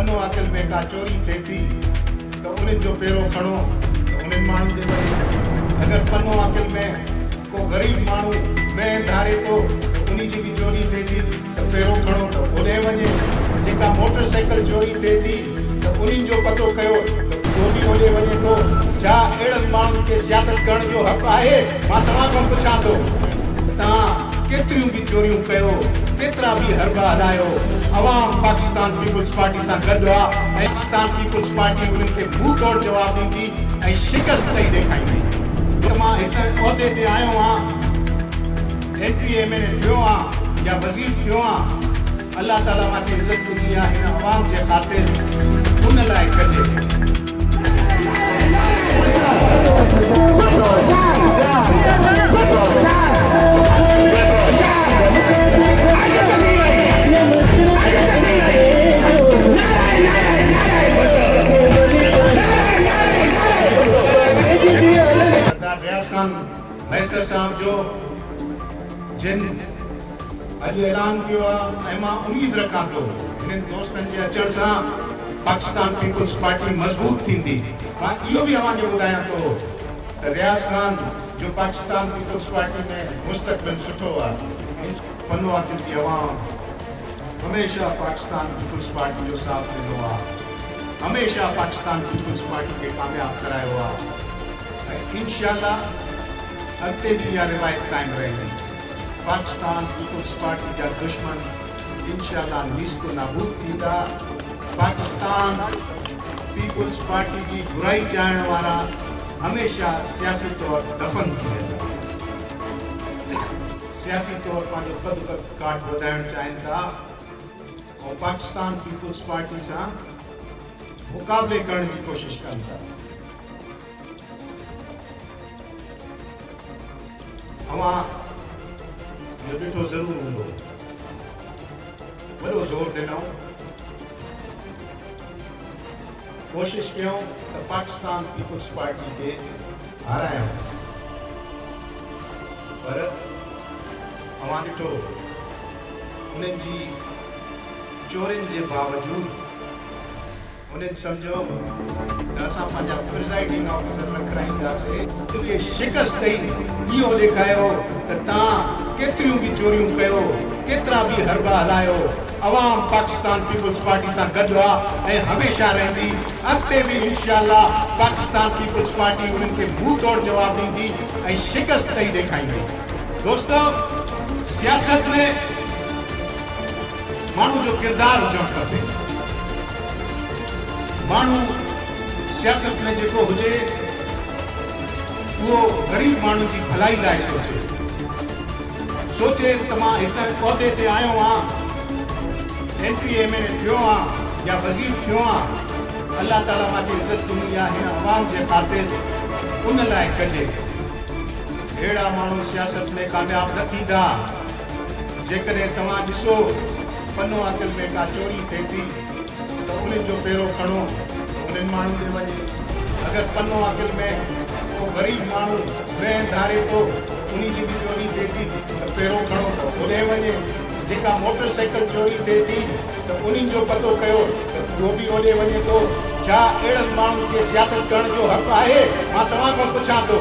پنو عاقل ۾ ڪا چوري ٿئي ٿي ته انهن جو پيرو کڻو ته انهن ماڻهن ڏي وڃي. اگر پنو عاقل ۾ ڪو غريب ماڻهو مينهن ڌاري ٿو ته انهي جي به چوري ٿئي ٿي ته پيرو کڻو ته اوڏهين وڃي. جيڪا موٽر سائيڪل چوري ٿئي ٿي ته انهن جو پتو ڪيو ته اهو به اوڏي وڃي ٿو. ڇا اهڙن ماڻهن کي سياست ڪرڻ جو حق آهي؟ مان توهان کان پڇان ٿو ته توهان ڪيتريون به چوريون ڪيو، ڪيترا به حربا هلايو، عوام پاڪستان پيپلز پارٽي سان گڏ آ ۽ پاڪستان پيپلز پارٽي انهن کي منهن توڙ جواب ڏيندي ۽ شڪست ڏئي ڏيکائيندي. ته مان هت عهدي تي آيو آن، M P M N A ٿيو آن يا وزير ٿيو آن، الله تعاليٰ مان کي عزت ڏني آ هن عوام جي خاطر ان لاء ڪجي. سردار رياض خان مهيسر صاحب جو جن اڄ اعلان ڪيو آ ۽ مان اميد رکان ٿو هنن دوستن جي اچڻ سان پاڪستان پيپلز پارٽي مضبوط ٿيندي. مان اهو به اوهان کي ٻڌايان ٿو ته رياض خان جو پاڪستان پيپلز پارٽي ۾ مستقبل سٺو آ. پنو عاقل جي عوام هميشه پاڪستان پيپلز پارٽي جو ساٿ ڏنو آ، هميشه پاڪستان پيپلز پارٽي کي ڪامياب ڪرايو آ ۽ انشاء الله اڳتي به اها روايت قائم رهندي. پاڪستان پيپلز پارٽي جا دشمن انشاء الله نيست و نابود ٿيندا، پاڪستان پيپلز پارٽي جي برائي چاهڻ وارا هميشه سياسي طور دفن ٿي ويندا. سياسي طور پنهنجو قد ڪاٺ وڌائڻ چاهين ٿا ۽ پاڪستان پيپلز پارٽي سان مقابلي ڪرڻ جي ڪوشش ڪن ٿا. اوهان اهو ڏٺو ضرور هوندو. وڏو زور ڏنائون، ڪوشش ڪيائون ته پاڪستان پيپلز پارٽي کي هارايائون پر اوهان ڏٺو انهن جي چورين جي باوجود انهن سمجهيو ته اسان پنهنجا پرزائيڊنگ آفيسر رکرائينداسي. کي شڪست ڏئي اهو ڏيکايو ته تان ڪيتريون به چوريون ڪيو، ڪيترا به حربا هلايو، عوام پاڪستان پيپلز پارٽي سان گڏ آ ۽ هميشه رهندي، اڳتي به انشاء الله پاڪستان پيپلز پارٽي انهن کي منهن توڙ جواب ڏيندي ۽ شڪست ڏئي ڏيکائيندي. دوستو سياست ۾. ماڻهو جو ڪردار هجڻ کپي. ماڻهو سياست ۾ جيڪو هجي اهو غريب ماڻهن جي ڀلائي لاء سوچي. سوچي ته مان هت عهدي تي آيو آن، M P M N A ٿيو آن يا وزير ٿيو آن، الله تعاليٰ مان کي عزت ڏني آ هن عوام جي خاطر ان لاء ڪجي. اهڙا ماڻهو سياست ۾ ڪامياب نه ٿيندا. جيڪڏهن توهان ڏسو پنو عاقل ۾ ڪا چوري ٿئي ٿي ته انهن جو پيرو کڻو ته انهن ماڻهن ڏي وڃي. اگر پنو عاقل ۾ ڪو غريب ماڻهو مينهن ڌاري ٿو ته انهي جي به چوري ٿئي ٿي ته پيرو کڻو ته اوڏهين وڃي. جيڪا موٽر سائيڪل چوري ٿئي ٿي ته انهن جو پتو ڪيو ته اهو به اوڏي وڃي ٿو. ڇا اهڙن ماڻهن کي سياست ڪرڻ جو حق آهي؟ مان توهان کان پڇان ٿو.